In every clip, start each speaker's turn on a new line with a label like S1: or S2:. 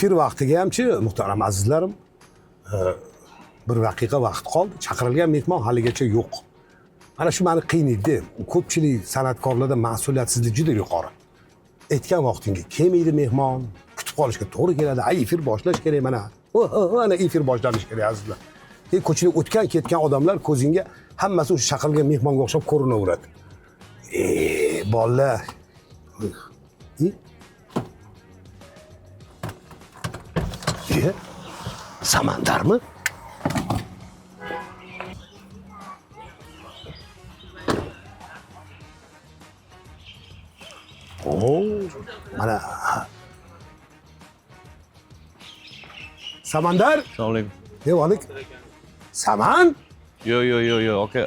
S1: Efir vaqtiga hamchi, muhtaram azizlarim, bir daqiqa vaqt qoldi. Chaqirilgan mehmon haligacha yo'q. Mana shu meni qiynaydi. Ko'pchilik san'atkorlarda mas'uliyatsizlik juda yuqori. Aytgan vaqtingga kelmaydi mehmon, kutib qolishga to'g'ri keladi. Ay, efir boshlash kerak mana. Mana efir boshlanishi kerak, azizlar. Keyin ko'chada o'tgan ketgan odamlar ko'zingga hammasi o'sha chaqirilgan mehmonga o'xshab ko'rinaveradi. E, bolalar. E? E? Samandarmi? Oo, mana. Samandar,
S2: Assalomu alaykum.
S1: ne valik? Saman?
S2: Yo yo yo yo aka.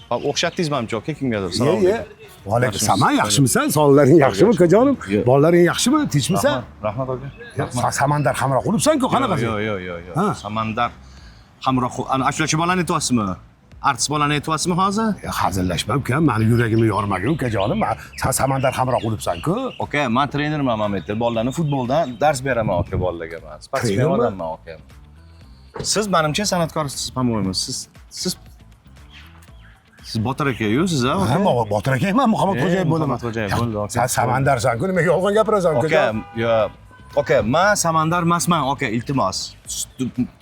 S2: Hop, o'xshatdingiz manimcha aka kimgadir.
S1: Ye
S2: Assalomu
S1: ye.
S2: alaykum.
S1: Vaalaykum Saman, yaxshimisan? Sog'liqlaring yaxshimi, ukajonim?
S2: Yo.
S1: Bolalaring yaxshimi? Tinchmisan?
S2: Rahmat, rahmat aka.
S1: Ya, Samandar Hamroqulov-san-ku, qanaqasi?
S2: Yo yo yo yo.
S1: Ha.
S2: Samandar Hamroqul. Ana ashulachi bolani aytyapsizmi? Artist bolani aytyapsizmi hozir?
S1: Ya, hazillashma ukam, mani yuragimni yormagin ukajonim. San Samandar Hamroqulov-san-ku.
S2: Aka, men trenerman mana bu yerda. Bolalarni futboldan dars beraman aka bolalarga men. Sportsmen
S1: Trenermi?
S2: odamman aka. Siz manimcha san'atkorsiz, по-моему. Siz Botir aka-yu siz, ha?
S1: Ha, Botir akayman, Muhammad
S2: E,
S1: Xo'jayev bo'laman.
S2: Muhammad Xo'jayev bo'ldi, aka.
S1: San Samandarsan-ku, nimaga yolg'on gapirasan
S2: Aka,
S1: ukajon?
S2: yo, aka, man Samandar emasman, aka, iltimos.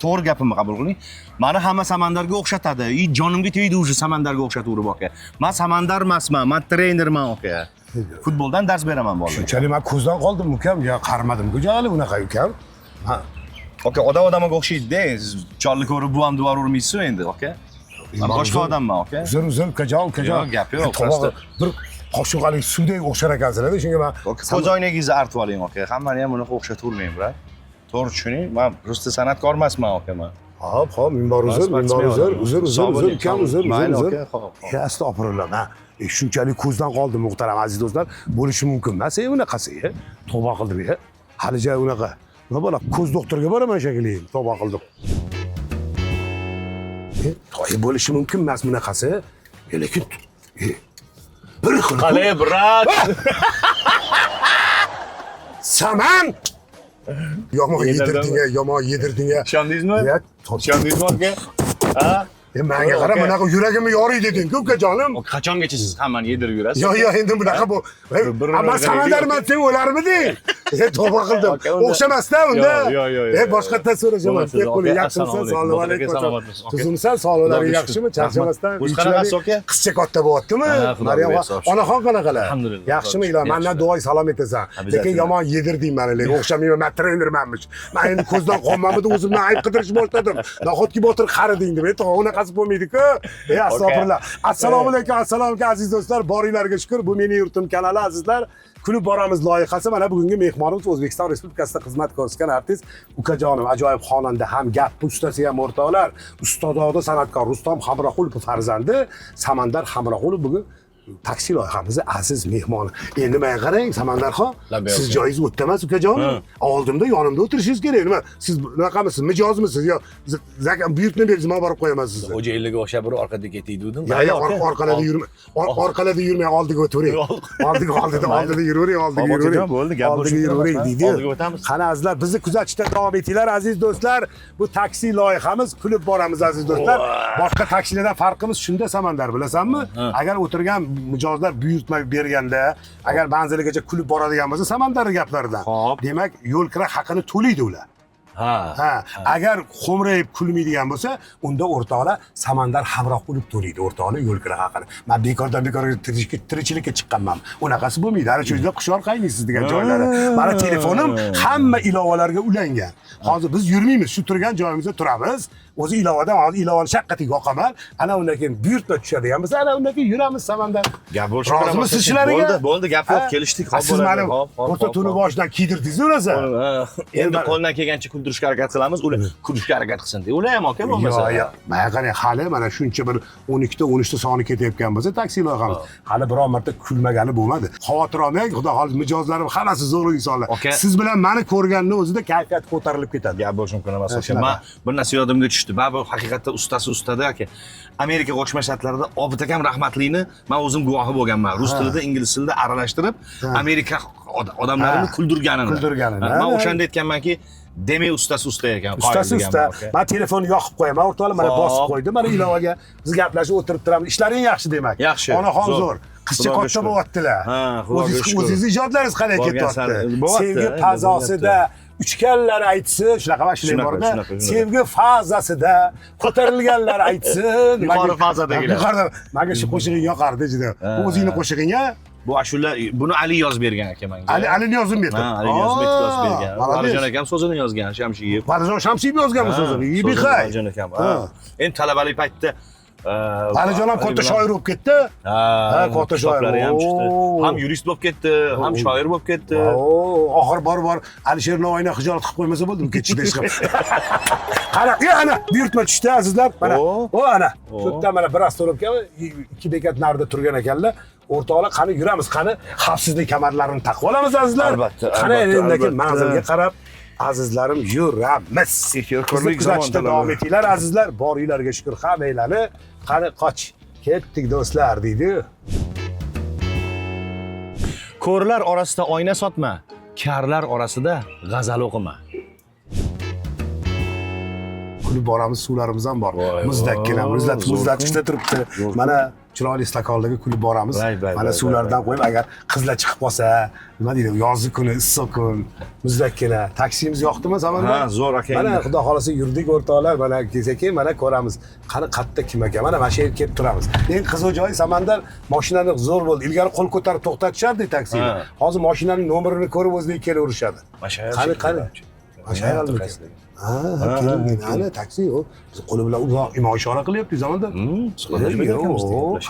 S2: To'g'ri gapimni qabul qiling. Mani hamma Samandarga o'xshatadi. И jonimga tegdi уже Samandarga o'xshataverib, aka. Man Samandar emasman, man trenerman, aka. Futboldan dars beraman bolalarga.
S1: Shunchalik man ko'zdan qoldim ukam, ya qarimadim-ku hali unaqa ukam. Ha,
S2: Aka, odam odamga o'xshaydi-da. Siz cholni ko'rib buvam deb yubormaysiz endi, aka. Man boshqa odamman, aka.
S1: Uzr, uzr, ukajon, ukajon.
S2: Yo'q, gap yo'q,
S1: E, Tog'a
S2: просто-
S1: bir qoshiqalik suvdek o'xshar ekansizlar, shunga man
S2: Aka, ko'z oynagingizni artib oling, aka. Hammani ham unaqa o'xshatavermang, брат. To'g'ri tushuning. Man просто san'atkor emasman, aka, man.
S1: Hop, hop, minbar uzr, minbar
S2: Sportsmen
S1: uzr,
S2: odamman.
S1: uzr, uzr,
S2: Sog'
S1: uzr,
S2: bo'ling,
S1: ukam,
S2: sog'
S1: uzr,
S2: bo'ling.
S1: uzr,
S2: Mayli,
S1: uzr.
S2: aka, hop, hop.
S1: Ya, astag'firullah, ha. E, shunchalik ko'zdan qoldim, muhtaram aziz do'stlar. Bo'lishi mumkin emas, e, unaqasi, e. Tavba qildim, e. Halicha unaqa. Nima bola, ko'z doktoriga boraman shekilli, tavba qildim. E, to'y bo'lishi mumkin emas bunaqasi. E, lekin e, bir xil.
S2: Qalay, брат?
S1: Saman! Yomon yedirding, yomon yedirding.
S2: Ishondingizmi?
S1: Ya,
S2: Ishondingizmi, aka? Ha?
S1: E, menga qara,
S2: Aka.
S1: bunaqa yuragimni yoriydi deding-ku, ukajonim.
S2: Qachongacha siz hammani yedirib yurasiz?
S1: Yo, yo, endi bunaqa bu.
S2: Bir-
S1: Amma Samandarman sen o'larmiding? E, tavba qildim.
S2: Aka, unda-
S1: O'xshamasda unda.
S2: Yo, yo, yo, yo.
S1: E, boshqatdan so'rashaman.
S2: Bo'lmasa,
S1: Deb qo'ying,
S2: aka,
S1: yaxshimisan,
S2: assalomu
S1: sog'lik
S2: alaykum.
S1: alaykum.
S2: Salomatmisiz, aka.
S1: Tuzumsan, sog'liqlaring
S2: Xudoga
S1: yaxshimi?
S2: shukr.
S1: Charchamasdan.
S2: Rahmat. O'zi qanaqasiz, aka?
S1: Qizcha katta bo'lyaptimi?
S2: Ha, Xudoga
S1: Maryam
S2: bersa, shukr.
S1: onaxon qanaqalar?
S2: Alhamdulillah,
S1: Yaxshimi
S2: Xudoga
S1: ilohim?
S2: shukr.
S1: Mendan duoy salom etasan. Lekin
S2: Обязательно.
S1: yomon yedirding meni, lekin o'xshamayman, men trenermanmish. Men endi ko'zdan qolmamidi, o'zimdan ayb qidirish boshladim. Nahotki Botir qariding deb. E, tog'a, unaqasi bo'lmaydi-ku. E, astag'firullah. Assalomu alaykum, assalomu alaykum aziz do'stlar. Boringlarga shukr. Bu meni yurtim kanali azizlar. Kulib boramiz loyihasi. Mana bugungi mehmonimiz O'zbekiston Respublikasida xizmat ko'rsatgan artist ukajonim, ajoyib xonanda ham gap ustasi ham o'rtoqlar, ustododa san'atkor Rustam Hamroqulov farzandi Samandar Hamroqulov bugun taksi loyihamizni aziz mehmoni. Endi menga qarang, Samandarxon,
S2: Labbay,
S1: siz
S2: aka.
S1: joyingiz o'tda emas ukajonim. Oldimda, yonimda o'tirishingiz kerak. Nima, siz bunaqamisiz, mijozmisiz yo buyurtma beringiz, men borib qo'yaman sizni.
S3: Xo'jayinlarga o'xshab bir orqada ketaydigandim.
S1: Ya, ya, orqalarda yurma. Orqalarda yurmang, oldiga o'tiring. Oldiga, oldida, oldida yuravering, oldiga
S2: Hop,
S1: yuravering.
S2: okajon, bo'ldi, gap
S1: Oldiga
S2: bo'lishi
S1: yuravering
S2: mumkin emas,
S1: deydi.
S2: oldiga o'tamiz.
S1: Qani azizlar, bizni kuzatishda davom etinglar aziz do'stlar. Bu taksi loyihamiz, kulib boramiz aziz do'stlar. Boshqa taksilardan farqimiz shunda Samandar, bilasanmi? Agar o'tirgan mijozlar buyurtma berganda, agar manziligacha kulib boradigan bo'lsa Samandarning gaplaridan.
S2: Hop.
S1: Demak, yo'l kira haqini to'laydi ular.
S3: Ha.
S1: Ha, agar xo'mrayib kulmaydigan bo'lsa, unda o'rtoqlar Samandar Hamroqulov to'laydi o'rtoqlar yo'l kira haqini. Men bekordan bekorga tirikchilikka chiqqanman. Unaqasi bo'lmaydi. Ana shu yerda hushyor qaynaysiz degan joylari. Mana telefonim hamma ilovalarga ulangan. Hozir biz yurmaymiz, shu turgan joyimizda turamiz. O'zi ilovadan hozir ilovani shaqqatiga yoqaman. Ana undan keyin buyurtma tushadigan bo'lsa, ana undan keyin yuramiz Samandar.
S2: Gap bo'lishi
S1: Rozimisiz shularga?
S2: Bo'ldi, bo'ldi, gap yo'q,
S1: Ha?
S2: kelishdik.
S1: Ha,
S2: Hop,
S1: siz
S2: bo'ladi.
S1: mani
S2: Hop, hop,
S1: o'rta
S2: hop,
S1: tuni
S2: hop.
S1: boshidan kiydirdingiz o'rasa.
S2: Ha, Endi qo'ldan kelgancha kuldirishga harakat qilamiz. Ular kulishga harakat qilsin deya. Ular ham aka bo'lmasa.
S1: Yo, yo. Mana qarang, hali mana shuncha bir 12 ta 13 ta soni ketayotgan bo'lsa taksi loyihamiz. Hali biror marta kulmagani bo'lmadi. Xavotir olmang, xudo xohlasa mijozlarim hammasi zo'r insonlar.
S2: Aka.
S1: Siz bilan mani ko'rganini o'zida kayfiyat ko'tarilib ketadi.
S2: Gap bo'lishi mumkin emas.
S1: Ha,
S2: Aka.
S1: shunaqa.
S2: Man bir narsa yodimga tushdi. Baribir haqiqatda ustasi ustada aka. Amerika Qo'shma Shtatlarida Obid akam rahmatlini man o'zim guvohi bo'lganman. Rus tilida, ingliz tilida aralashtirib Amerika odamlarini
S1: Ha.
S2: kuldirganini.
S1: Kuldirganini.
S2: Man
S1: Ha.
S2: o'shanda aytganmanki, Demak, ustasi usta ekan.
S1: Ustasi usta. Men telefonni yoqib qo'yaman, o'rtoqlar, mana bosib qo'ydim. Mana ilovaga biz gaplashib o'tirib turamiz. Ishlaring yaxshi demak.
S2: Yaxshi.
S1: Onaxon zo'r. Qizcha katta bo'lyaptilar.
S2: Ha, xudoga shukur.
S1: O'zingiz ijodlaringiz qalay ketyapti? Sevgi fazosida uchganlar aytsin, shunaqa mashina borda. Sevgi fazasida ko'tarilganlar aytsin.
S2: Yuqori fazadagilar.
S1: Yuqorida. Menga shu qo'shig'ing yoqardi juda. Bu o'zingni qo'shig'ing-a?
S2: Bu ashula, buni Ali yozib bergan aka menga.
S1: Ali Niyozim berdi.
S2: Ha, Ali Niyozim yozib bergan. Valijon akam so'zini yozgan, Shamshiyev.
S1: Valijon Shamsiyev yozganmi so'zini? Yibixay.
S2: Valijon akam. Endi talabalik paytida
S1: Valijon ham katta shoir bo'lib ketdi.
S2: Ha,
S1: katta shoir
S2: ham chiqdi. Ham yurist bo'lib ketdi, ham shoir bo'lib ketdi.
S1: Oxir bor Alisher Navoiyni xijolat qilib qo'ymasa bo'ldi, bu ketishda hech qilib. Qara, ana buyurtma tushdi azizlar. Mana. O ana. Shu yerdan mana biroz to'lab keldi, 2 bekat narida turgan ekanlar. O'rtoqlar, qani yuramiz, qani xavfsizlik kamarlarini taqib olamiz azizlar.
S2: Albatta.
S1: Qani endiki manzilga qarab azizlarim yuramiz.
S2: Ehtiyotkorlik
S1: kuzatishda davom etinglar azizlar. Bor uylarga shukur hammanglarni. Qani qoch. Ketdik do'stlar deydi.
S2: Ko'rlar orasida oyna sotma, karlar orasida g'azal o'qima.
S1: Kulib boramiz, suvlarimiz ham bor. Muzdakkina, muzlatgichda turibdi. Mana chiroyli stakonlarga kulib boramiz. Mana suvlardan qo'yib, agar qizlar chiqib qolsa, nima deydi, yozgi kuni, issiq kun, muzdakkina. Taksimiz yoqdimi Samandar?
S2: Ha, zo'r aka.
S1: Mana xudo xolasa yurdik o'rtoqlar, mana sekin mana ko'ramiz. Qani qatta kim ekan? Mana shu yerga kelib turamiz. Eng qiziq joyi Samandar, mashinani zo'r bo'ldi. Ilgari qo'l ko'tarib to'xtatishardi taksini. Hozir mashinaning nomerini ko'rib o'zlari kelaverishadi. Qani, qani. Ha, keling, ana taksi u. Biz qo'li bilan uzoq imo ishora qilyapti Zamanda.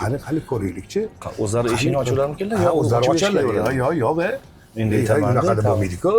S1: Qani, qani ko'raylikchi.
S2: O'zlari eshikni ochalarmikinlar?
S1: Yo, o'zlari ochadilar. Yo'q, yo'q, be.
S2: Endi aytaman.
S1: Unaqa deb bo'lmaydi-ku.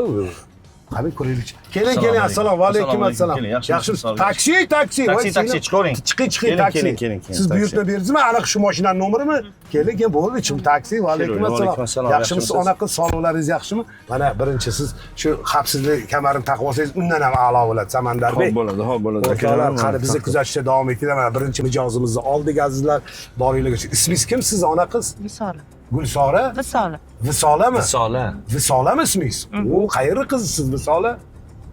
S1: Qani ko'raylikchi. Keling, keling, assalomu alaykum, assalom. Yaxshimisiz? Taksi, taksi.
S2: Taksi, taksi, chiqavering.
S1: Chiqing, chiqing, taksi. Siz buyurtma berdingizmi? Aniq shu mashinaning nomerimi? Keling, keling, bo'ldi, chiqing, taksi. Va alaykum assalom. Yaxshimisiz, ona qiz, sog'liqlaringiz yaxshimi? Mana birinchi siz shu xavfsizlik kamarini taqib olsangiz, undan ham a'lo bo'ladi, Samandarbek.
S2: Xo'p bo'ladi, xo'p bo'ladi.
S1: O'rtoqlar, qani bizni kuzatishda davom etinglar. Mana birinchi mijozimizni oldik azizlar. Boringlarga. Ismingiz kim siz, ona qiz?
S4: Visola.
S1: Gulsora?
S4: Visola.
S1: Visolami?
S2: Visola.
S1: Visolami ismingiz? U qayerni qizisiz Visola?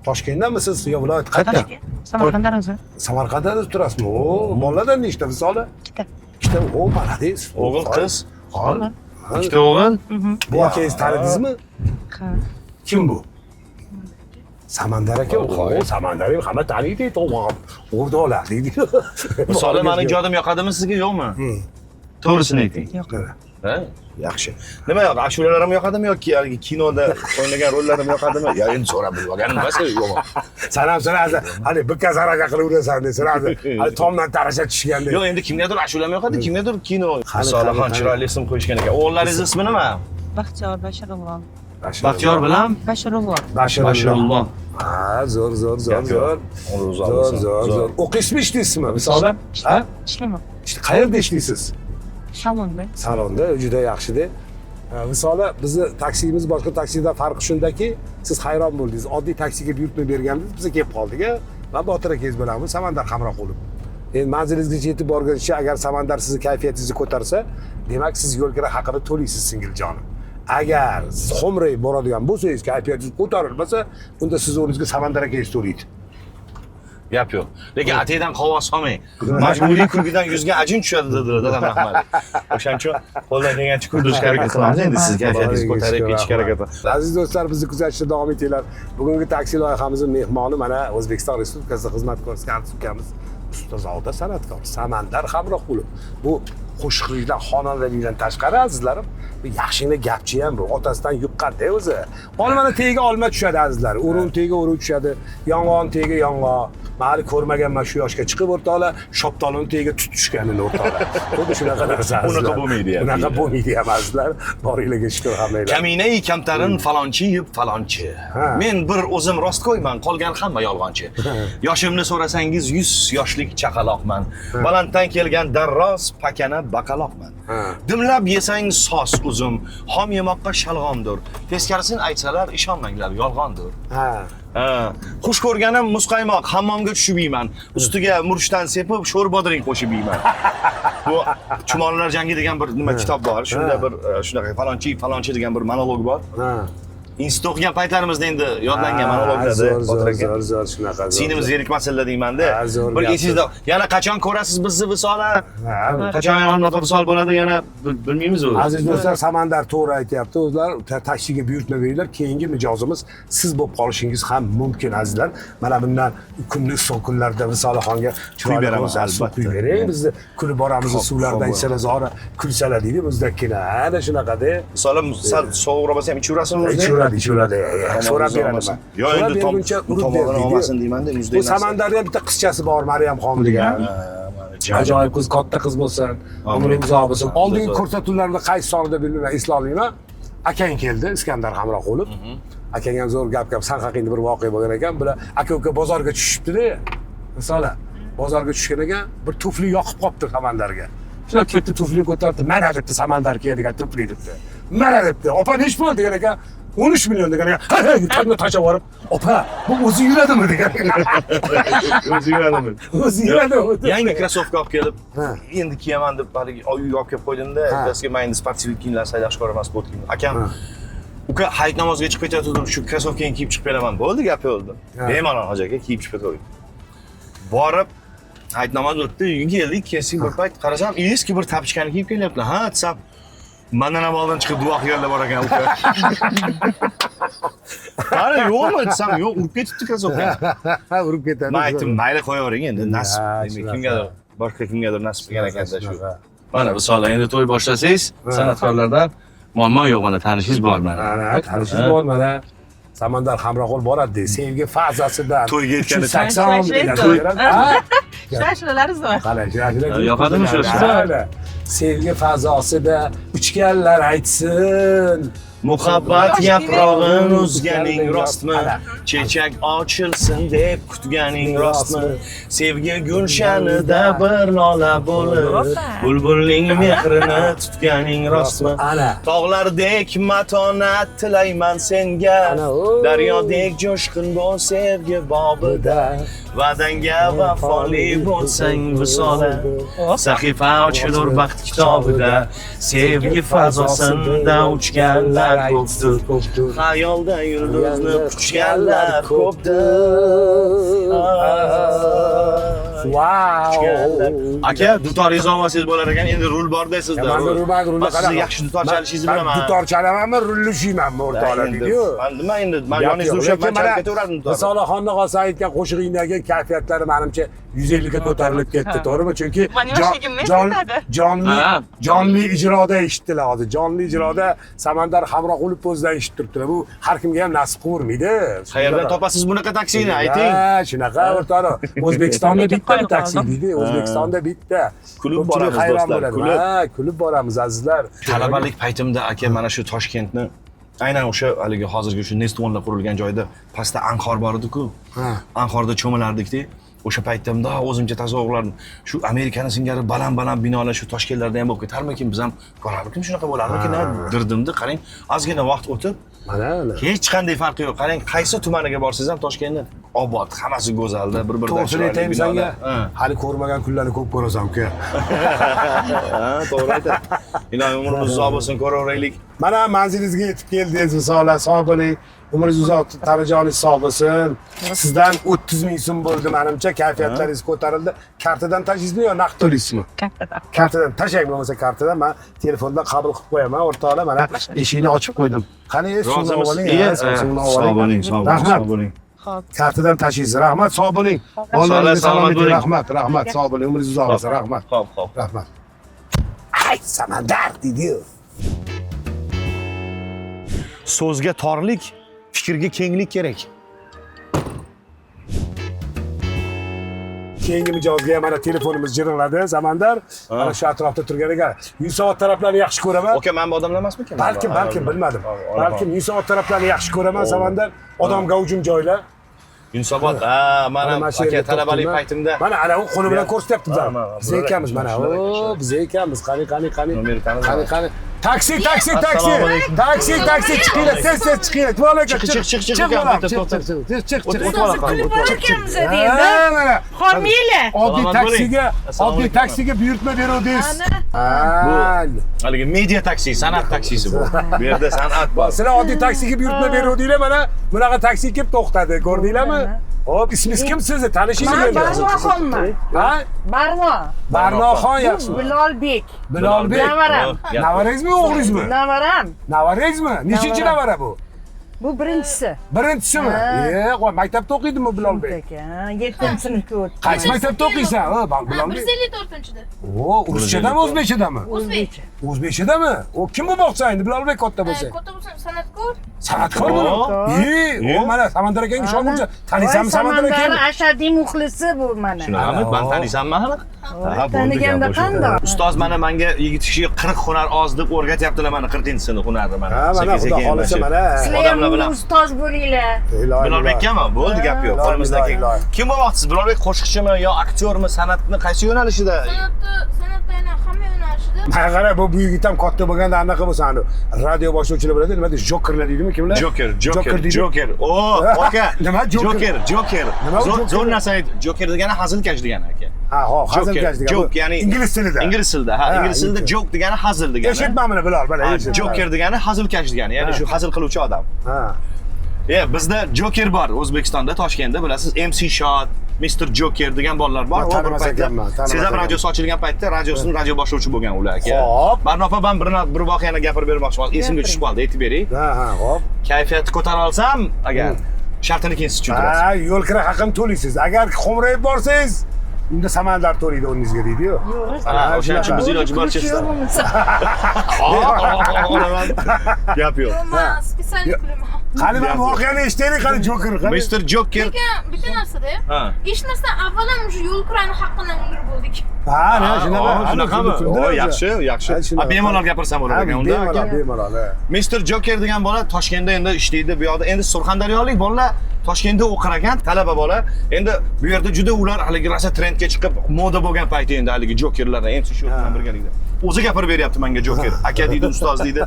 S1: Toshkentdanmisiz yo viloyat qayerdan?
S4: Toshkent. Samarqanddan o'zi.
S1: Samarqandda turasizmi? O, bolalardan nechta Visola?
S4: Ikkita.
S1: Ikkita. O, молодец.
S2: O'g'il, qiz.
S1: Hol.
S2: Ikkita o'g'il.
S1: Bu akangiz tanidingizmi?
S4: Ha.
S1: Kim bu? Samandar aka. O, Samandar aka hamma taniydi, to'g'ri. O'rtoqlar deydi.
S2: Visola, meni ijodim yoqadimi sizga, yo'qmi? To'g'risini ayting.
S4: Yo'q.
S2: Ha? Yaxshi. Nima yo'q, ashulalarim yoqadimi yoki haligi kinoda o'ynagan rollarim yoqadimi? Ya endi so'rab bilib olganim emas, yo'qmi?
S1: Sen ham sirazi, hali bir zaraka qilaverasan deb sirazi. Hali tomdan tarasha tushganda.
S2: Yo'q, endi kimgadir ashulam yoqadi, kimgadir kino. Visolaxon chiroyli ism qo'yishgan ekan. O'g'illaringiz ismi nima?
S4: Baxtiyor Bashirullo.
S2: Baxtiyor bilan
S4: Bashirullo.
S1: Bashirullo. Ha, zo'r, zo'r, zo'r, zo'r. Zo'r, zo'r, zo'r. O'qiysizmi, ishlaysizmi Visola? Ha?
S4: Ishlayman.
S1: Qayerda ishlaysiz?
S4: Salonda.
S1: Salonda, juda yaxshi-da. Visola, bizni taksimiz boshqa taksidan farqi shundaki, siz hayron bo'ldingiz. Oddiy taksiga buyurtma bergandingiz, biz kelib qoldik-a. Men Botir akangiz bilanmiz, Samandar Hamroqulov. Endi manzilingizgacha yetib borguncha agar Samandar sizni kayfiyatingizni ko'tarsa, demak siz yo'l kira haqini to'laysiz, singiljonim. Agar siz xo'mrayib boradigan bo'lsangiz, kayfiyatingiz ko'tarilmasa, unda siz o'rningizga Samandar akangiz to'laydi.
S2: Gap yo'q. Lekin ataydan qovos solmang. Majburiy kulgidan yuzga ajin tushadi dedilar dadam rahmat. O'shaning uchun qo'ldan kelgancha kuldirishga harakat qilamiz. Endi siz kayfiyatingizni ko'tarib ketishga harakat qilamiz.
S1: Aziz do'stlar, bizni kuzatishda davom etinglar. Bugungi taksi loyihamizning mehmoni mana O'zbekiston Respublikasida xizmat ko'rsatgan ukamiz ustozoda san'atkor Samandar Hamroqulov. Bu qo'shiqlikdan, xonandalikdan tashqari azizlarim, bu yaxshigina gapchi ham bu. Otasidan yuqqan-da o'zi. Olmani tagiga olma tushadi azizlar. Urug' tagiga urug' tushadi, yong'oq tagiga yong'oq. Men hali ko'rmaganman shu yoshga chiqib o'rtoqlar, shoptolini tagiga tut tushganini o'rtoqlar. Xuddi shunaqa narsa azizlar.
S2: Unaqa bo'lmaydi ham.
S1: Unaqa bo'lmaydi ham azizlar. Boringlarga shukur hammanglar.
S2: Kaminai kamtarin falonchi yeb falonchi. Men bir o'zim rostgo'yman, qolgan hamma yolg'onchi. Yoshimni so'rasangiz 100 yoshlik chaqaloqman. Balanddan kelgan darroz pakana baqaloqman. Dimlab yesang sos uzum, xom yemoqqa shalg'omdir. Teskarisini aytsalar ishonmanglar, yolg'ondir.
S1: Ha.
S2: Xush ko'rganim muzqaymoq, hammomga tushib yeyman. Ustiga murchdan sepib, sho'r bodring qo'shib yeyman. Bu Chumolilar jangi degan bir nima kitob bor. Shunda bir shunaqa falonchi falonchi degan bir monolog bor.
S1: Ha.
S2: Institutda o'qigan paytlarimizda endi yodlangan mana
S1: Ha,
S2: ular
S1: zo'r,
S2: Botir
S1: zo'r,
S2: aka.
S1: zo'r, zo'r, shunaqa. zo'r,
S2: Singlimiz
S1: zo'r.
S2: zerikmasinlar deymanda.
S1: Ha, zo'r
S2: Bir
S1: gap.
S2: esingizda yana qachon ko'rasiz bizni Visola?
S1: Ha,
S2: Qachon yana visol bo'ladi yana bilmaymiz u.
S1: Aziz do'stlar, Samandar to'g'ri aytyapti. O'zlar taksiga buyurtma beringlar. Keyingi mijozimiz siz bo'lib qolishingiz ham mumkin, azizlar. Mana bundan kunni issiq kunlarda Visolaxonga chiroyli
S2: beraman,
S1: bo'lsa, suv
S2: albatta.
S1: quyib bering. Bizni kulib boramiz,
S2: Xo'p,
S1: suvlardan
S2: xo'p.
S1: ichsalar zora kulsalar deydi bizdagina. Ana shunaqada.
S2: Visola sal sovuqroq bo'lsa ham ichaverasizmi o'zi?
S1: Ichaveradi, ichaveradi. So'rab beradi.
S2: Yo,
S1: So'rab
S2: endi
S1: berguncha urib ber
S2: tomog'ini
S1: deydi.
S2: olmasin deymanda, muzday
S1: Bu
S2: narsa.
S1: Samandarda ham bitta qizchasi bor, Maryam xon degan. Ajoyib qiz, katta qiz bo'lsin, umring uzoq bo'lsin. Oldingi ko'rsatuvlarda qaysi sonida bilmayman, eslolmayman. Akang keldi, Iskandar Hamroqulov. Akang ham zo'r gap gap, san haqingda bir voqea bo'lgan ekan. Bular aka uka bozorga tushishibdi-da. Masalan, bozorga tushgan ekan, bir tufli yoqib qolibdi Samandarga. Shunday ketdi, tuflini ko'tardi, mana debdi, Samandar kiyadigan tufli debdi. Mana debdi. Opa nech pul degan ekan. 13 million degan ekan. Ha, ha, tagni tashlab yuborib, opa, bu o'zi yuradimi degan ekan.
S2: O'zi yuradimi?
S1: O'zi yuradimi?
S2: Yangi krossovka olib kelib,
S1: Ha.
S2: endi kiyaman deb haligi uyga olib kelib qo'ydimda, ertasiga men endi sportiv kiyimlar yaxshi ko'raman, sport kiyimlar. Akam uka hayit namoziga chiqib ketayotgandim, shu krossovkani kiyib chiqib beraman. Bo'ldi, gap yo'q dedim. Bemalol hoji aka kiyib chiqib ketavering. Borib hayit namozi o'tdi, uyga keldik, kelsak bir payt qarasam, eski bir tapichkani kiyib kelyaptilar. Ha, desam, mandan ham oldin chiqib duo qilganlar bor ekan uka. Qani yo'qmi desam, yo'q, urib ketibdi krossovka.
S1: Ha, urib ketadi.
S2: Men aytdim, mayli qo'yavering endi, nasib.
S1: Ha,
S2: Demak,
S1: shunaqa.
S2: kimgadir, boshqa kimgadir nasib qilgan ekanda shu.
S1: Shunaqa.
S5: Mana Visola endi to'y boshlasangiz, san'atkorlardan muammo yo'q, mana tanishingiz bor mana.
S1: Mana tanishingiz bor mana. Samandar Hamroqul boradi deydi. Sevgi fazasidan.
S2: To'yga yetgani
S1: 380 degan.
S4: To'y.
S1: Ha?
S4: Shashilalaringiz bor.
S1: Qara, shashila.
S5: Yoqadimi shu sizga?
S1: Sevgi fazosida uchganlar aytsin.
S2: Muhabbat
S4: Yosh
S2: yaprog'in uzganing rostmi?
S1: Ana.
S2: Chechak ochilsin deb kutganing rostmi? Sevgi gulshanida bir lola bo'lib,
S4: Opa.
S2: bulbulning mehrini tutganing rostmi?
S1: Ana.
S2: Tog'lardek matonat tilayman senga.
S1: Ana, o.
S2: Daryodek jo'shqin bo'l sevgi bobida. Va'dangga vafoli bo'lsang Visola. Sahifa ochilur baxt kitobida. Sevgi fazosinda uchganlar ko'pdir.
S1: Ko'pdir.
S2: Xayolda yulduzni quchganlar ko'pdir.
S1: Wow.
S2: Aka, dutoringizni olmasangiz bo'lar ekan, endi rul bor-da sizda.
S1: Man rul, man rulni
S2: Man sizni yaxshi dutor chalishingizni bilaman.
S1: Dutor chalamanmi, rulni ushlaymanmi o'rtoqlar deydi-yu.
S2: Man nima endi, man
S1: Gap
S2: yoningizda
S1: yo'q.
S2: ushlab man
S1: Lekin mana
S2: chalib ketaverardim dutorni.
S1: Risolaxonni qolsa aytgan qo'shig'ingdagi kayfiyatlari manimcha 150 ga ko'tarilib ketdi, to'g'rimi? Chunki
S4: Mani yoshligimni eslatadi.
S1: jonli
S5: Ha.
S1: jonli ijroda eshitdilar hozir. Jonli ijroda Samandar Hamroqulov o'zidan eshitib turibdilar. Bu har kimga ham nasib qilavermaydi.
S2: Qayerdan topasiz bunaqa taksini, ayting.
S1: Ha, shunaqa o'rtoqlar. O'zbekistonda
S4: Lekin
S1: bitta
S4: qoyil
S1: taksi
S4: qoldim.
S1: deydi. O'zbekistonda bitta.
S2: Kulib
S1: Ko'pchilik
S2: boramiz
S1: hayron
S2: do'stlar,
S1: bo'ladi.
S2: kulib.
S1: Ha, kulib boramiz azizlar.
S2: Talabalik paytimda aka mana shu Toshkentni aynan o'sha haligi hozirgi shu Nest One'lar qurilgan joyda pastda anhor bor edi-ku.
S1: Ha.
S2: Anhorda cho'milardik-da. O'sha paytda mundoq o'zimcha tasavvur qilardim. Shu Amerikani singari baland-baland binolar shu Toshkentlarda ham bo'lib ketarmikin, biz ham ko'rarmikin, shunaqa bo'larmikin dirdimda. Qarang, ozgina vaqt o'tib
S1: Mana mana.
S2: hech qanday farqi yo'q. Qarang, qaysi tumaniga borsangiz ham Toshkentda obod, hammasi go'zalda, bir-biridan
S1: To'g'risini
S2: chiroyli
S1: aytaymi senga?
S2: binolar. Ha.
S1: Hali ko'rmagan kunlarni ko'p ko'rasan uka.
S2: Ha, to'g'ri aytadi. Iloyim umrimiz uzoq bo'lsin, ko'raveraylik.
S1: Mana manzilingizga yetib keldingiz, Visola, sog' bo'ling. Umringiz uzoq, tanajoningiz sog' bo'lsin. Sizdan 30 ming so'm bo'ldi menimcha, kayfiyatlaringiz ko'tarildi. Kartadan tashlaysizmi yo naqd to'laysizmi?
S4: Kartadan.
S1: Kartadan tashlang, bo'lmasa kartadan men telefondan qabul qilib qo'yaman, o'rtoqlar, mana eshikni ochib qo'ydim. Qani, suvni
S2: Rozimisiz?
S1: oling,
S2: Iya,
S1: ha, suvni
S2: sog'
S1: oling.
S2: bo'ling, sog' bo'ling,
S1: Rahmat.
S2: sog' bo'ling.
S4: Xo'p.
S1: Kartadan tashlaysiz. Rahmat, sog' bo'ling. Bolalaringizga
S5: salomat
S1: salomat
S5: bo'ling.
S1: Rahmat, rahmat, sog' bo'ling. Umringiz uzoq bo'lsin, rahmat.
S2: Xo'p, xo'p.
S1: Rahmat. Ay, Samandar deydi-yu.
S2: So'zga torlik, fikrga kenglik kerak.
S1: Keyingi mijozga ham mana telefonimiz jiringladi, Samandar. Mana shu atrofda turgan ekan. Yunusobod taraflarni yaxshi ko'raman.
S2: Aka, men bu odamlar emasmikan?
S1: Balkim, balkim bilmadim. Balkim Yunusobod taraflarni yaxshi ko'raman, Samandar. Odam gavjum joylar.
S2: Yunusobod, ha,
S1: Mana
S2: mana
S1: mana shu
S2: aka
S1: yerga
S2: talabalik
S1: to'xtayman.
S2: paytimda
S1: Mana ana u qo'li bilan ko'rsatyapti
S2: Ha,
S1: bizani.
S2: mana,
S1: Biz
S2: bular
S1: ekanmiz
S2: ekan,
S1: mana.
S2: shular ekan,
S1: O,
S2: shular.
S1: biz ekanmiz. Qani, qani, qani.
S2: Nomeri tanidi
S1: Qani,
S2: mana.
S1: qani. Taksi, taksi, taksi.
S5: Assalomu alaykum.
S1: Taksi, taksi chiqinglar, tez tez chiqinglar. Tuval aka,
S5: Chiq, chiq, chiq,
S1: Chiq
S5: ukam,
S1: bolam,
S5: bitta
S1: chiq,
S5: to'xta.
S1: chiq, chiq, chiq, chiq.
S5: O't, o't,
S4: Kulib borarkanmiz
S1: Ha,
S4: endi.
S1: mana.
S4: Hormanglar.
S1: Oddiy
S5: Salomat
S1: taksiga,
S5: bo'ling. Assalomu
S1: oddiy
S5: alaykum.
S1: taksiga buyurtma beruvdingiz.
S4: Ana.
S1: Ha.
S5: Haligi media taksi, san'at taksisi bu. Bu yerda san'at bor.
S1: Sizlar oddiy taksiga buyurtma beruvdinglar, mana bunaqa taksi kelib to'xtadi. Ko'rdinglarmi? Hop, ismingiz kim sizni? Tanishingiz
S6: Man
S1: endi.
S6: Barnoxonman.
S1: Ha?
S6: Barno.
S1: Barnoxon yaxshi.
S6: Bilolbek.
S1: Bilolbek.
S6: Navaram.
S1: Navarangizmi, o'g'lingizmi?
S6: Navaram.
S1: Navarangizmi? Nechinchi navara bu?
S6: Bu birincisi.
S1: Birinchisimi?
S6: Ha.
S1: E, qo'y, maktabda o'qiydimi Bilolbek?
S6: Aka, 7-sinfga o'tdi.
S1: Qaysi maktabda o'qiysan? Ha, Bilolbek.
S7: 154-da.
S1: O, ruschadami, o'zbekchadami?
S7: O'zbek.
S1: O'zbekchadami? O, kim bo'lmoqchi endi Bilolbek katta bo'lsa?
S7: Katta bo'lsam san'atkor.
S1: San'atkor bo'lib.
S6: San'atkor.
S1: E, o mana Samandar akangga shogird. Taniysanmi Samandar akangni?
S6: Samandar ashaddiy muxlisi bu mana.
S5: Shunaqami? Man taniysanmi hali? Ha, bo'ldi,
S6: Taniganda
S5: gap o'sha.
S6: qandoq?
S5: Ustoz mana menga yigit kishiga 40 hunar oz deb o'rgatyaptilar mana 40-sini hunarni mana.
S1: Ha, mana
S5: Sekin
S1: xudo
S5: sekin
S1: xolasa
S5: mana
S1: mana.
S6: Sizlar ham
S5: Odamlar bilan.
S6: ustoz bo'linglar.
S1: Ilohi,
S5: Bilolbekkami? Bo'ldi, gap yo'q.
S1: Ilohi,
S5: Qo'limizdan
S1: ilohi,
S5: kelgan.
S1: ilohi.
S5: Kim bo'lmoqchisiz? Bilolbek qo'shiqchimi yo aktyormi, san'atni qaysi yo'nalishida?
S7: San'atda yana hamma yo'nalishida.
S1: Mana qara, bu yigit ham katta bo'lganda anaqa bo'lsa, ani radio boshlovchilar biladi, nima deydi? Jokerlar deydimi kimlar?
S5: Joker, Joker,
S1: deydi.
S5: Joker. O, aka.
S1: Nima Joker?
S5: Joker, Joker.
S1: Nima u
S5: Zo'r
S1: Joker?
S5: zo'r narsa ayt. Joker degani hazilkash degani aka.
S1: Ha, hop, hazilkash degani.
S5: Joke, ya'ni
S1: ingliz tilida.
S5: Ingliz tilida, ha,
S1: Ha,
S5: ingliz tilida
S1: ingliz.
S5: joke degani hazil degani.
S1: Eshitma buni Bilol, mana
S5: Ha,
S1: eshit.
S5: Joker degani hazilkash degani, ya'ni shu hazil qiluvchi odam.
S1: Ha.
S5: Bizda Joker bor O'zbekistonda, Toshkentda bilasiz, MC Shot, Mr. Joker degan bolalar bor.
S1: Man
S5: O bir
S1: tanimas
S5: paytda
S1: ekanman, tanimas
S5: Sezam
S1: ekanman.
S5: radiosi ochilgan paytda radiosini radio boshlovchi bo'lgan ular aka.
S1: Hop.
S5: Barno opa, men bir voqeani gapirib bermoqchiman. Esimga tushib qoldi, aytib beray.
S1: Ha, ha, hop.
S5: Kayfiyatni ko'tara olsam, agar shartini keyin siz tushuntirasiz.
S1: Ha, yo'l kira haqini to'laysiz. Agar xo'mrayib borsangiz, unda Samandar to'laydi o'rningizga deydi-yu.
S6: Yo'q.
S5: Ha, o'shaning uchun biz iloji boricha
S6: Yo'q bo'lmasa.
S5: olaman. Gap yo'q.
S7: Yo'q, man специально kulaman.
S1: Qani men voqeani eshitaylik, qani Joker, qani.
S5: Mr. Joker.
S7: Lekin bitta narsada,
S5: Ha.
S7: eshitmasdan avval ham o'sha yo'l kirani haqqini undirib bo'ldik.
S1: Ha, ne, shunaqa.
S5: Shunaqami?
S1: Kuldilar
S5: O,
S1: o'zi.
S5: yaxshi, yaxshi.
S1: Ha, shunaqa.
S5: Ha, bemalol gapirsam bo'lar
S1: Ha,
S5: ekan unda.
S1: bemalol,
S5: aka.
S1: bemalol. ha.
S5: Mr. Joker degan bola Toshkentda endi ishlaydi bu yoqda. Endi Surxondaryolik bolalar Toshkentda o'qir ekan, talaba bola. Endi bu yerda juda ular haligi rosa trendga chiqib, moda bo'lgan payti endi haligi Jokerlar, MC Shot bilan birgalikda. O'zi gapirib beryapti menga Joker. Aka deydi, ustoz deydi.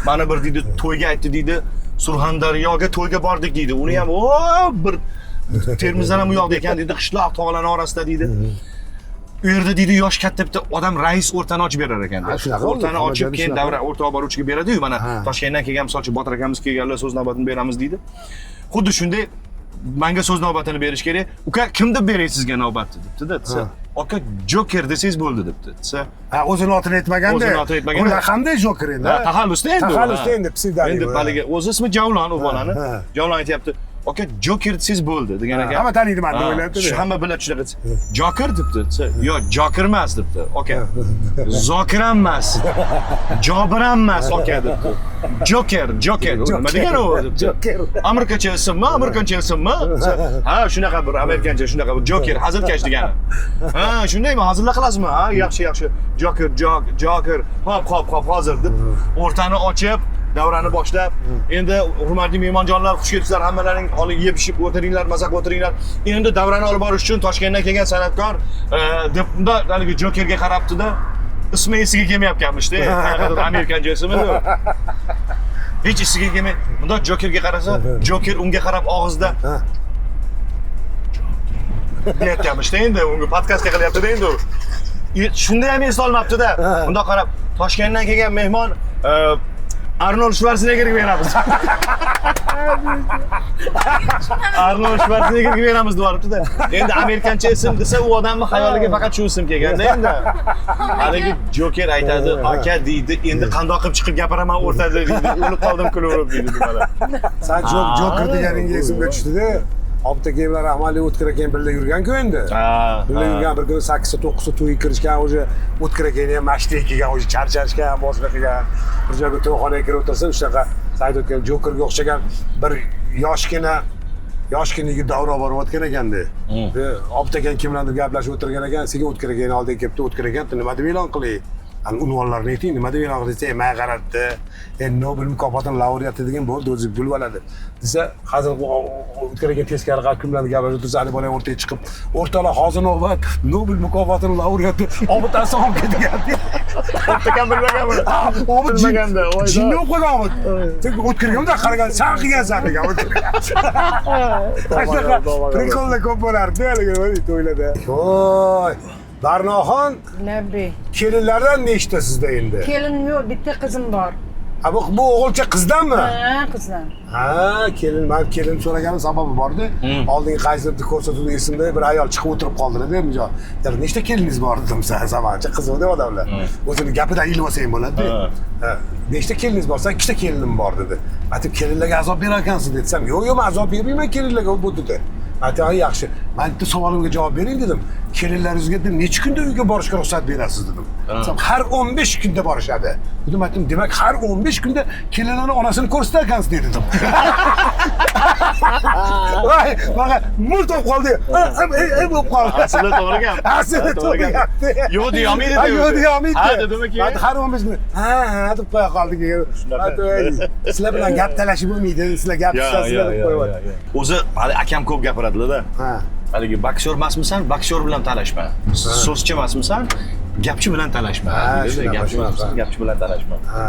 S5: Mana bir deydi, to'yga aytdi deydi. Surxondaryoga to'yga bordik deydi. Uni ham o bir Termizdan ham u yoqda ekan deydi, qishloq tog'larning orasida deydi. U yerda deydi yosh katta bitta odam rais o'rtani ochib berar ekan.
S1: Ha, shunaqa
S5: O'rtani
S1: hamma
S5: ochib
S1: joyda
S5: keyin
S1: shunaqa.
S5: davra o'rta olib boruvchiga beradi-yu, mana
S1: Ha.
S5: Toshkentdan kelgan misol uchun Botir akamiz kelganlar so'z navbatini beramiz deydi. Xuddi shunday menga so'z navbatini berish kerak. Uka, kim deb beray sizga navbatni debdi-da. Desa, aka Joker desangiz bo'ldi debdi. Desa,
S1: Ha, o'zini otini aytmaganda.
S5: O'zini otini aytmaganda.
S1: U laqamda Joker endi.
S5: ha, taxallusda endi. u,
S1: Taxallusda
S5: ha.
S1: endi psevdonim.
S5: Endi haligi o'zi ismi Javlon u bolani.
S1: ha.
S5: Javlon aytyapti. Aka Joker desangiz bo'ldi degan ekan.
S1: Hamma taniydi meni deb
S5: Ha,
S1: o'ylayapti.
S5: Shu hamma biladi shunaqa. Joker debdi. Desa, yo'q, Joker emas debdi. Aka. Zokir ham emas. Jobir ham emas aka debdi. Joker, Joker. Nima degani u debdi.
S1: Joker.
S5: Amerikacha ismmi, amerikancha ismmi? Desa, ha, shunaqa bir amerikancha shunaqa bir Joker, hazilkash degani. Ha, shundaymi? Hazillar qilasizmi? Ha, yaxshi, yaxshi. Joker, Joker. Hop, hop, hop, hozir deb o'rtani ochib, davrani boshlab, endi hurmatli mehmonjonlar, xush kelibsizlar, hammalaring holi yeb ichib o'tiringlar, maza qilib o'tiringlar. Endi davrani olib borish uchun Toshkentdan kelgan san'atkor deb unda haligi Jokerga qarabdi-da, ismi esiga kelmayotganmishda. Qanaqadir amerikancha ismi u. Hech esiga kelmay, bunda Jokerga qarasa, Joker unga qarab og'zida deyotganmishda endi, unga podkastga qilyapti-da endi u. Shunda ham eslolmabdi-da. Bundoq qarab, Toshkentdan kelgan mehmon Arnold Shvarseneggerga beramiz. Arnold Shvarseneggerga beramiz deyoribdi-da. Endi amerikancha ism desa, u odamning xayoliga faqat shu ism kelganda endi. Haligi Joker aytadi, aka deydi, endi qandoq qilib chiqib gapiraman o'rtada deydi. O'lib qoldim kulaverib deydi bu bola.
S1: San Joker deganingga esimga tushdida. Obid aka bilan Rahmonli O'tkir akang birga yurgan-ku endi. Birga yurgan bir kuni 8 ta 9 ta to'yga kirishgan, o'sha O'tkir akangni ham mashtiga kelgan, o'sha charchashgan, boshqa qilgan. Bir joyga to'yxonaga kirib o'tirsa, shunaqa san aytayotgan Jokerga o'xshagan bir yoshgina yigit davra borayotgan ekanda. Obid akang kim bilandir gaplashib o'tirgan ekan, sekin O'tkir akangni oldiga kelibdi, O'tkir aka nima deb e'lon qilay? Ani unvonlarni ayting, nima deb e'lon qildingiz? Menga qaratdi. Nobel mukofotini laureati degan bo'ldi, o'zi bilib oladi. Desa, hozir o'tkazgan teskari qarab kim bilan gaplashib tursa, ali bola o'rtaga chiqib, o'rtoqlar, hozir navbat Nobel mukofotini laureati Obid Asomga degan.
S5: Bitta bilmagan buni.
S1: Obid
S5: Bilmaganda, voy
S1: jinni bo'lib qolgan Obid. Sen o'tkirgan qaragan, san qilgansan degan. Shunaqa prikollar ko'p bo'lardi haligi to'ylarda. Voy, Barnoxon,
S6: Labbay.
S1: kelinlardan nechta sizda endi?
S6: Kelinim yo'q, bitta qizim bor.
S1: Ha, bu o'g'ilcha qizdanmi?
S6: Ha, qizdan.
S1: Ha, kelin, men kelin so'raganim sababi bordi. Oldingi qaysi bitta ko'rsatuvda esimda bir ayol chiqib o'tirib qoldilar-da, misol. Nechta keliningiz bor dedim, samancha qiziq deb odamlar. O'zini gapidan ilib olsang bo'ladi-da. Ha, nechta keliningiz bor? San ikkita kelinim bor dedi. Aytib, kelinlarga azob berar ekansiz desam, yo'q, yo'q, men azob bermayman kelinlarga bu dedi. Aytib, yaxshi. Men bitta savolimga javob bering dedim. Kelinlaringizga dedim, necha kunda uyga borishga ruxsat berasiz dedim. Desam, har 15 kunda borishadi. Dedim, aytdim, demak har 15 kunda kelinlarni onasini ko'rsatar ekansiz dedim. Voy, mana murt bo'lib qoldi. Bo'lib qoldi.
S5: Aslida to'g'ri gap.
S1: Aslida to'g'ri gap.
S5: Yo'q deyolmaydi.
S1: Yo'q deyolmaydi.
S5: Ha, dedimi keyin?
S1: Har 15 kunda. Ha, ha deb qo'ya qoldi keyin. Sizlar bilan gap talashib bo'lmaydi. Sizlar gap tutasizlar deb qo'yadi.
S5: O'zi hali akam ko'p gapiradilar-da.
S1: Ha.
S5: Haligi boksyor emasmisan, boksyor bilan talashma. So'zchi emasmisan, gapchi bilan talashma. Gapchi emasmisan, gapchi bilan talashma.
S1: Ha.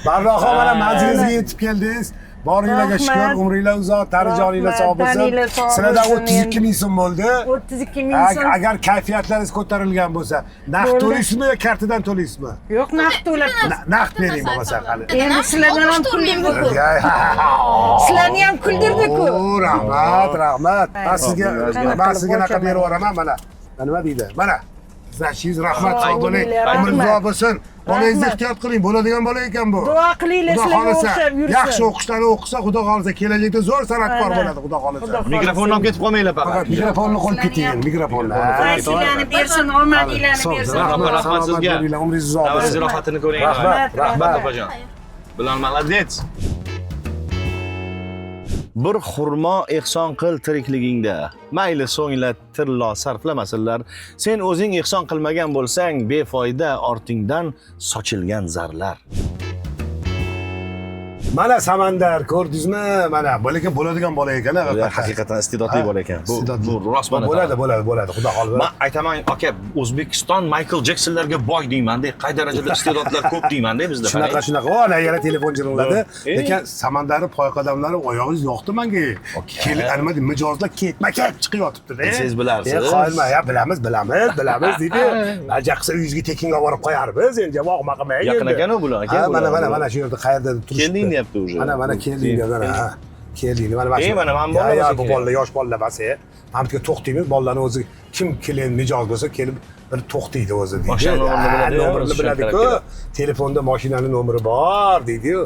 S1: Barnoxon, mana manzilingizga yetib keldingiz. Boringlarga shukur, umringlar uzoq, tari joninglar sog' bo'lsin. Sizlardan 32 ming so'm bo'ldi.
S6: 32 ming so'm.
S1: Agar kayfiyatlaringiz ko'tarilgan bo'lsa, naqd to'laysizmi yo kartadan to'laysizmi?
S6: Yo'q, naqd to'lab.
S1: Naqd bering bo'lmasa hali.
S6: Endi sizlardan ham kuldirdik-ku. Sizlarni ham kuldirdik-ku.
S1: Rahmat, rahmat. Men sizga naqa berib yuboraman mana. Nima deydi? Mana. Zashingiz rahmat, sog' bo'ling. Umringiz uzoq bo'lsin. Bolangizni ehtiyot qiling, bo'ladigan bola ekan bu.
S6: Duo qilinglar, sizlarga o'xshab yursin.
S1: Yaxshi o'qishlarni o'qisa, Xudo xohlasa kelajakda zo'r san'atkor bo'ladi, Xudo xohlasa.
S5: Mikrofonni olib ketib qolmanglar faqat.
S1: Mikrofonni qo'yib keting, mikrofonni.
S6: Sizlarni bersin, omadinglarni bersin.
S5: Rahmat, rahmat sizga.
S1: Umringiz uzoq bo'lsin.
S5: Zirofatini ko'ring.
S1: Rahmat, rahmat
S5: opajon. Bilal молодец. Bir xurmo ehson qil tirikligingda. Mayli so'ngla tillo sarflamasinlar. Sen o'zing ehson qilmagan bo'lsang, befoyda ortingdan sochilgan zarlar.
S1: Mana Samandar, ko'rdingizmi? Mana lekin bo'ladigan bola ekan,
S5: haqiqatan iste'dodli bola ekan. Bu rost mana.
S1: Bo'ladi, bo'ladi, bo'ladi. Xudo xohlasa.
S5: Men aytaman, aka, O'zbekiston Michael Jacksonlarga boy deyman-da, qay darajada iste'dodlar ko'p deyman-da bizda.
S1: Shunaqa, shunaqa. O, ana yana telefon jiringladi. Lekin Samandarning poyqadamlari oyog'ingiz yoqdi menga. Kelib, nima deydi, mijozlar ketma-ket chiqib yotibdi-da.
S5: Siz bilarsiz.
S1: Qo'yma, ya bilamiz, bilamiz, bilamiz deydi. Aja qilsa uyingizga tekinga olib borib qo'yarmiz, endi javob qilmang.
S5: Yaqin ekan u bular, aka.
S1: Mana, mana, mana shu yerda qayerda turishdi.
S5: Kelding deyapti уже.
S1: Mana, mana kelding deyapti, ha. Kelding, mana mana.
S5: Mana mana bolalar.
S1: Ya, bu bolalar yosh bolalar emas, Mana bu yerga to'xtaymiz, bolalarni o'zi kim kelin mijoz bo'lsa kelib bir to'xtaydi o'zi deydi.
S5: Mashina nomerini biladi,
S1: nomerini biladi-ku. Telefonda mashinani nomeri bor deydi-yu.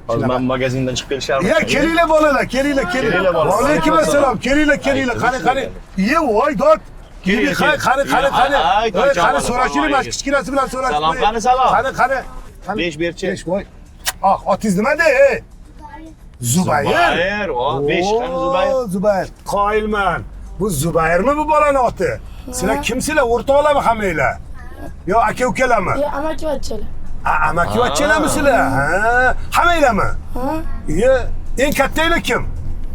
S5: Hozir men magazindan chiqib kelisharmi?
S1: Ya kelinglar bolalar, kelinglar, kelinglar. Va alaykum assalom, kelinglar, kelinglar. Qani, qani. Ye, voy dod. Keling, qani, qani, qani, qani. Qani so'rashaylik, mana kichkinasi bilan so'rashib.
S5: Salom, qani salom.
S1: Qani, qani.
S5: 5 berchi.
S1: 5 voy. Ah, otingiz nima de? Zubayr.
S5: Zubayr, o 5 qani Zubayr.
S1: Zubayr. Qoyilman. Bu Zubayrmi bu bolani oti? Sizlar kimsizlar? O'rtoqlarmi hammanglar? Yo, aka ukalarmi?
S8: Yo, amakivachchalar.
S1: Ha, amakivachchalarmisizlar? Ha, hammanglarmi?
S8: Ha.
S1: Ye, eng kattanglar kim?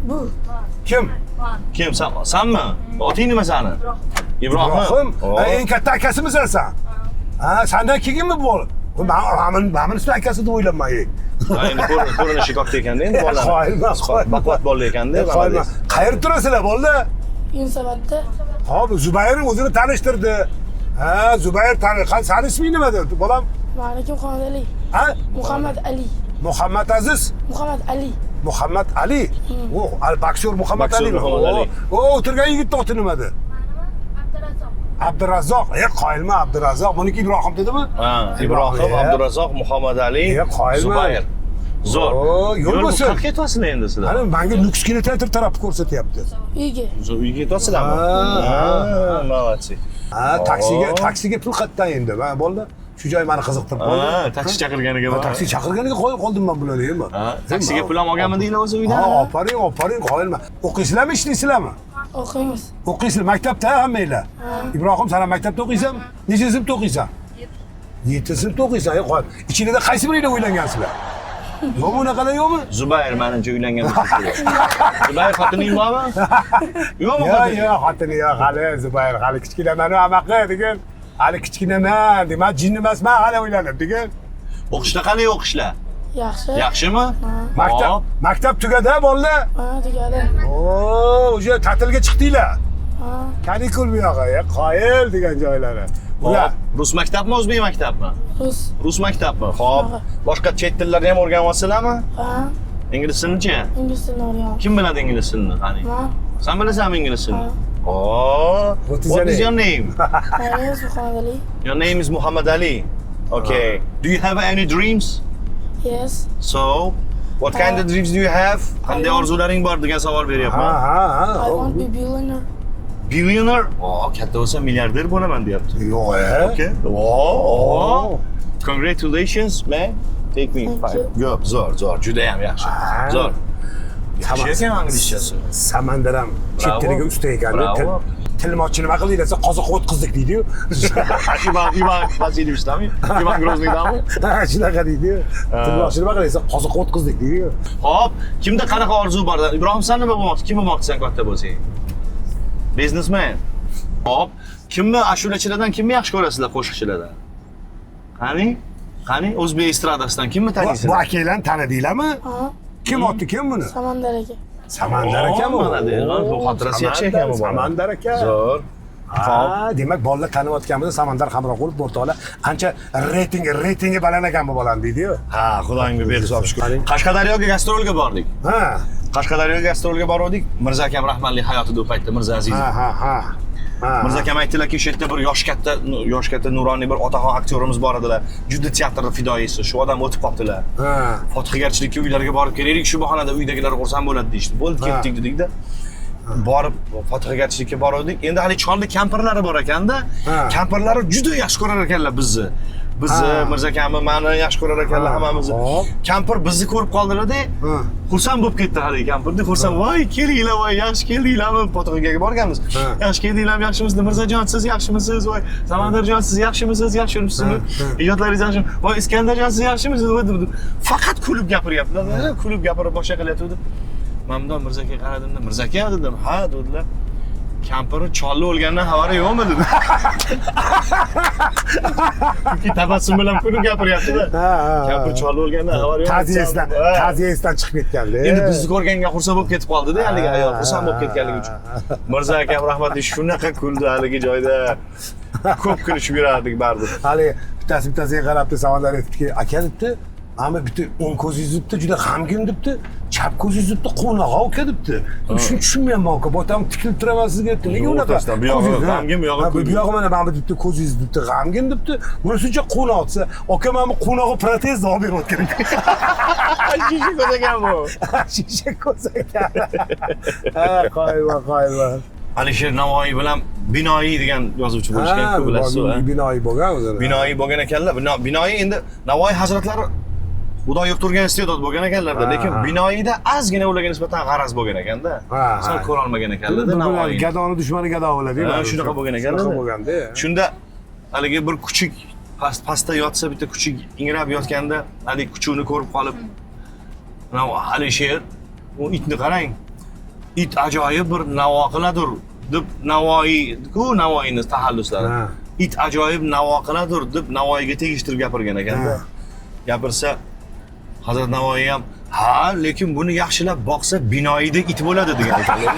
S8: Bu.
S1: Kim?
S5: Kim sen? Sanmi? Oting nima sani?
S1: Ibrohim. Eng katta akasimisan sen? Ha, sendan keyinmi bu bola? Men buni akasi deb o'ylayman.
S5: Endi ko'rinishi katta ekanda endi bolalar.
S1: Qoyilman, qoyilman.
S5: Baquvvat bola ekanda.
S1: Qoyilman. Qayerda turasizlar bolalar?
S8: Yunusobodda.
S1: Hop, Zubayr o'zini tanishtirdi. Ha, Zubayr tani, sani isming nima dedi bolam?
S8: Meniki Muhammad Ali.
S1: Ha?
S8: Muhammad Ali.
S1: Muhammad Aziz?
S8: Muhammad Ali.
S1: Muhammad Ali. O, boksyor Muhammad Ali. O, o'tirgan yigitning oti nima dedi? Abdurazzoq. Qoyilma Abdurazzoq. Buniki Ibrohim dedimi?
S5: Ha, Ibrohim, Abdurazzoq, Muhammad Ali, Zubayr. Zo'r.
S1: Yo'l bo'lsin.
S5: Qayerga ketyapsizlar endi sizlar?
S1: Ana menga Nukus kinoteatr tarafni ko'rsatyapti.
S8: Uyga.
S5: Uyga ketyapsizlarmi? Ha, молодцы.
S1: Ha, taksiga pul qayerdan endi? Ha, bo'ldi. Shu joy meni qiziqtirib qoldi.
S5: Ha, taksi chaqirganiga.
S1: Taksi chaqirganiga qo'yib qoldim men bularni, nima?
S5: Ha, taksiga pul ham olganmidinglar o'zi uydan?
S1: Ha, olib boring, qoyilma. O'qiysizlarmi, ishlaysizlarmi?
S8: O'qiymiz.
S1: O'qiysizlar maktabda hammanglar. Ibrohim, sen ham maktabda o'qiysanmi? Nechinchi sinfda o'qiysan? 7 sinfda o'qiysan. Yo'q, ichingizda qaysi biringlar uylangansizlar? Yo'qmi unaqalar yo'qmi?
S5: Zubayr menimcha uylangan bo'lsa kerak. Zubayr xotining bormi? Yo'qmi
S1: Yo'q,
S5: xotining?
S1: yo'q, xotini yo'q, hali Zubayr hali kichkinaman amaqa degan. Hali kichkinaman, man jinni emasman hali uylanib degan.
S5: O'qishda qalay o'qishlar?
S8: Yaxshi.
S5: Yaxshimi?
S1: Maktab
S5: Hop.
S1: maktab tugadi bolalar.
S8: Ha, tugadi.
S1: Oo, o'sha ta'tilga chiqdinglar.
S8: Ha.
S1: Kanikul bu yog'i, qoyil degan joylari. Ular
S5: Hop. Rus maktabmi, o'zbek maktabmi?
S8: Rus.
S5: Rus maktabmi? Hop. Boshqa chet tillarini ham o'rganyapsizlarmi?
S8: Ha.
S5: Ingliz tilini-chi?
S8: Ingliz tilini o'rganyapman.
S5: Kim biladi ingliz tilini? Qani.
S8: Man.
S5: Sen bilasanmi ingliz tilini? Oh,
S1: What is
S5: what
S1: your
S5: is your name?
S8: My name is Muhammad Ali.
S5: Your name is Muhammad Ali. Okay. Do you have any dreams?
S8: Yes.
S5: So, what kind of dreams do you have? Qanday orzularing bor degan savol
S1: ha
S5: beryapman.
S1: ha ha.
S8: I want to be billionaire.
S5: Billionaire? Oh, katta bo'lsa milliarder bo'laman deyapti.
S1: Yo'q, e.
S5: Okay. Oh, oh. Congratulations, man. Take me
S8: Thank
S5: five.
S8: you.
S5: Yo'q, zo'r, zo'r, juda ham yaxshi. Zo'r. Yaxshi ekan inglizchasi.
S1: Samandar ham chet
S5: Bravo.
S1: tiliga usta ekan.
S5: Bravo.
S1: Tilmochchi nima qildi desa, qoziq o'tqizdik deydi-yu.
S5: Ivan Vasilyevichdanmi? Ivan Groznydanmi?
S1: Ha, shunaqa deydi-yu. Tilmochchi nima qildi desa, qoziq o'tqizdik deydi-yu.
S5: Hop, kimda qanaqa orzu bor? Ibrohim, sen nima bo'lmoqchi? Kim bo'lmoqchisan katta bo'lsang? Biznesmen. Hop, kimni ashulachilardan kimni yaxshi ko'rasizlar qo'shiqchilardan? Qani? Qani o'zbek estradasidan kimni
S1: Bu
S5: taniysizlar?
S1: akanglarni tanidinglarmi?
S8: Ha.
S1: Kim otdi, kim buni?
S8: Samandar aka.
S1: Samandar akami?
S5: Молодец. Bu xotirasi yaxshi ekan bu bola.
S1: Samandar aka.
S5: Zo'r.
S1: Ha, demak bolalar taniyotganimizda Samandar Hamroqulov o'rtoqlar ancha reytingi baland ekan bu bolani deydi-yu.
S5: Ha, xudoyimga behisob shukr. Qashqadaryoga gastrolga bordik.
S1: Ha.
S5: Qashqadaryoga gastrolga bordik. Mirza akam rahmatli hayotida u paytda Mirza Azizov.
S1: Ha, ha, ha. Ha.
S5: Mirza akam aytdilarki, o'sha yerda bir yosh katta nuroniy bir otaxon aktyorimiz bor edilar. Juda teatrda fidoyisi. Shu odam o'tib qoldilar.
S1: Ha.
S5: Fotihagarchilikka uylariga borib kelaylik, shu bahonada uydagilar xursand bo'ladi deyishdi. Bo'ldi, ketdik dedikda. Borib fotihagarchilikka bordik. Endi hali cholli kampirlari bor ekanda. Kampirlari juda yaxshi ko'rar ekanlar bizni. Bizni, Mirza akamni, meni yaxshi ko'rar ekanlar hammamizni. Kampir bizni ko'rib qoldilar-da, xursand bo'lib ketdi hali kampirni. Xursand, voy kelinglar, voy yaxshi keldinglarmi? Fotihaga borganmiz. Yaxshi keldinglarmi, yaxshimisiz? Mirzajon, siz yaxshimisiz? Voy Samandarjon, siz yaxshimisiz? Yaxshi yuribsizmi? Ijodlaringiz yaxshimi? Voy Iskandarjon, siz yaxshimisiz? Faqat kulib gapiryaptilar. Kulib gapirib boshqa qilyapti. Men bundan Mirza akaga qaradimda, Mirza aka dedim. Ha, dedilar. Kampiri cholli o'lgandan xabari yo'qmi dedi. Chunki tabassum bilan kulib gapiryapti-da. Kampir cholli o'lgandan xabari yo'q.
S1: Ta'ziyasidan chiqib ketganda.
S5: Endi bizni ko'rganga xursand bo'lib ketib qoldi-da, haligi ayol xursand bo'lib ketganligi uchun. Mirza akam rahmatli shunaqa kuldi haligi joyda. Ko'p kulishib yurardik baribir.
S1: Hali bittasi bittasiga qarabdi, Samandar aytibdiki, aka debdi, mana bitta o'ng ko'zingiz debdi, juda g'amgin debdi, chap ko'zingiz debdi, quvnoq aka debdi. Shuni tushunmayapman aka, botam tikilib turaman sizga debdi. Nega unaqa?
S5: Bu yog'i g'amgin, bu yog'i
S1: bu yog'i mana bu debdi, ko'zingiz debdi, g'amgin debdi. Buni shuncha quvnoq desa, aka mana bu quvnog'i protez olib berayotgan ekan.
S5: Shisha ko'z ekan bu.
S1: Shisha ko'z ekan. Ha, qoyilman, qoyilman.
S5: Alisher Navoiy bilan Binoiy degan yozuvchi bo'lishgan, ko'p bilasiz.
S1: Binoiy bo'lgan o'zini.
S5: Binoiy bo'lgan ekanlar. Binoiy endi Navoiy hazratlari Xudo yuqtirgan iste'dod bo'lgan ekanlarda, lekin Binoiyda ozgina ularga nisbatan g'araz bo'lgan ekanda. Sal ko'ra olmagan ekanlarda Navoiy.
S1: Gadoni dushmani gado bo'ladi.
S5: Shunaqa bo'lgan ekanda.
S1: Shunaqa bo'lganda.
S5: Shunda haligi bir kuchuk pastda yotsa, bitta kuchuk ingrab yotganda, haligi kuchukni ko'rib qolib, Alisher, u itni qarang. It ajoyib bir navo qiladir deb Navoiy-ku, Navoiyning taxalluslari. It ajoyib navo qiladir deb Navoiyga tegishtirib gapirgan ekanda. Gapirsa Hazrat Navoiy ham, ha, lekin buni yaxshilab boqsa binoyidek it bo'ladi degan ekanlar.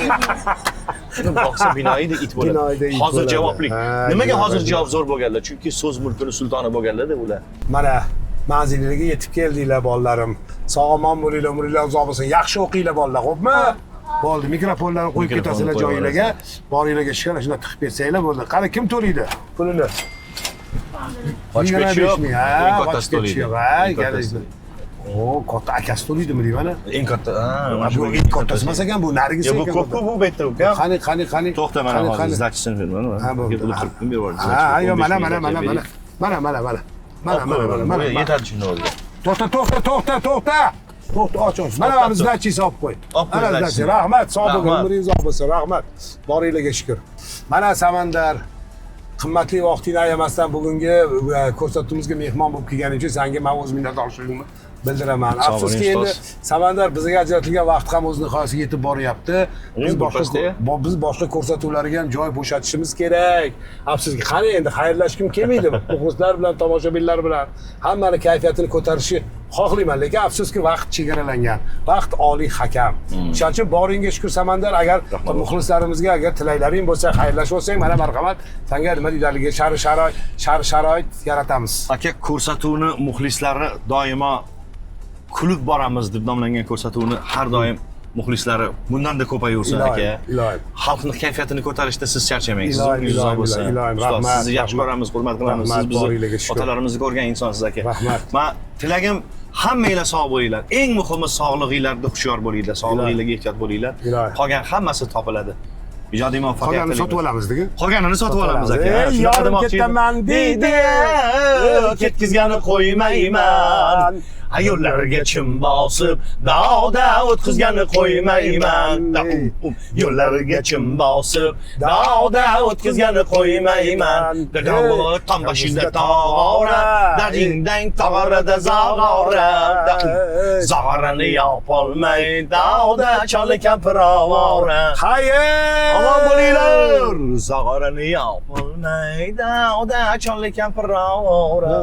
S5: Buni boqsa binoyidek it bo'ladi. Hozir javoblik. Nimaga hozir javob zo'r bo'lganlar? Chunki so'z mulkini sultoni bo'lganlar-da ular.
S1: Mana manzilingizga yetib keldinglar bolalarim. Sog' omon bo'linglar, umringlar uzoq bo'lsin. Yaxshi o'qinglar bolalar, xo'pmi? Bo'ldi, mikrofonlarni qo'yib ketasizlar joyinglarga. Boringlarga shikana shunday tiqib ketsanglar bo'ldi. Qani kim to'laydi pulini?
S5: Qochib ketish yo'q.
S1: Eng kattasi to'laydi. O, katta akasi to'laydimi deyman?
S5: Eng katta, ha,
S1: bu eng kattasi emas ekan, bu narigisi
S5: ekan. Bu ko'p-ku bu betda uka.
S1: Qani, qani, qani.
S5: To'xta, mana hozir zakchisini berman.
S1: Ha, bo'ldi.
S5: 40 ming berib yubordi.
S1: Ha, yo'q, mana, mana, mana, mana. Mana, mana, mana. Mana, mana, mana, mana.
S5: Yetadi shunda o'ziga.
S1: To'xta, to'xta, to'xta, to'xta. To'xta, och, och. Mana mana zakchisi olib qo'y. Mana zakchi. Rahmat, sog' bo'ling, umringiz uzoq bo'lsin. Rahmat. Boringlarga shukr. Mana Samandar Qimmatli vaqtingni ayamasdan bugungi ko'rsatuvimizga mehmon bo'lib kelganing uchun senga men o'z minnatdorchiligimni bildiraman.
S5: Sog' bo'ling,
S1: Afsuski, endi
S5: ustoz.
S1: Samandar, bizga ajratilgan vaqt ham o'z nihoyasiga yetib boryapti. Biz
S5: Bir
S1: boshqa
S5: pasda.
S1: biz boshqa ko'rsatuvlarga ham joy bo'shatishimiz kerak. Afsuski, qani endi xayrlashgim kelmaydi. Muxlislar bilan, tomoshabinlar bilan hammani kayfiyatini ko'tarishni xohlayman, lekin afsuski vaqt chegaralangan. Vaqt oliy hakam. O'shaning uchun boringga shukur, Samandar, agar muxlislarimizga agar tilaklaring bo'lsa, xayrlashib olsang, mana marhamat, sanga nima deydi, shar sharoit yaratamiz.
S5: Aka, ko'rsatuvni muxlislari doimo kulib boramiz deb nomlangan ko'rsatuvni har doim muxlislari bundanda ko'payaversin,
S1: Iloyim,
S5: aka.
S1: iloyim.
S5: Xalqni kayfiyatini ko'tarishda siz charchamang. Siz
S1: Iloyim,
S5: umringiz uzoq
S1: iloyim,
S5: bo'lsin.
S1: iloyim,
S5: Ustoz,
S1: rahmat,
S5: sizni yaxshi
S1: rahmat.
S5: ko'ramiz, hurmat qilamiz.
S1: Rahmat,
S5: Siz bizni
S1: boringlarga shukur.
S5: otalarimizni ko'rgan insonsiz, aka.
S1: Rahmat.
S5: Man tilagim, hammanglar sog' bo'linglar. Eng muhimi, sog'lig'inglarda hushyor bo'linglar, sog'lig'inglarga ehtiyot bo'linglar.
S1: Iloyim.
S5: Qolgan hammasi topiladi. Ijodiy muvaffaqiyat
S1: Qolganini
S5: tilaymiz.
S1: sotib olamiz, degi.
S5: Qolganini sotib olamiz, aka.
S1: Ey,
S5: Shunaqa
S1: yorim
S5: demoqchi edim.
S1: ketaman deydi.
S5: Ketkizgani qo'ymayman. Ayollarga chim bosib, dog'da o'tkazgani qo'ymayman. Da, um, um. Yo'llarga chim bosib, dog'da o'tkazgani qo'ymayman. Da, da, tom boshida tog'ora, dardingdan tog'orada zog'ora. Da, um. Zog'orani yopolmay, dog'da choli kampir ovora.
S1: Xayr!
S5: Omon bo'linglar! Zog'orani yopolmay, dog'da choli kampir ovora.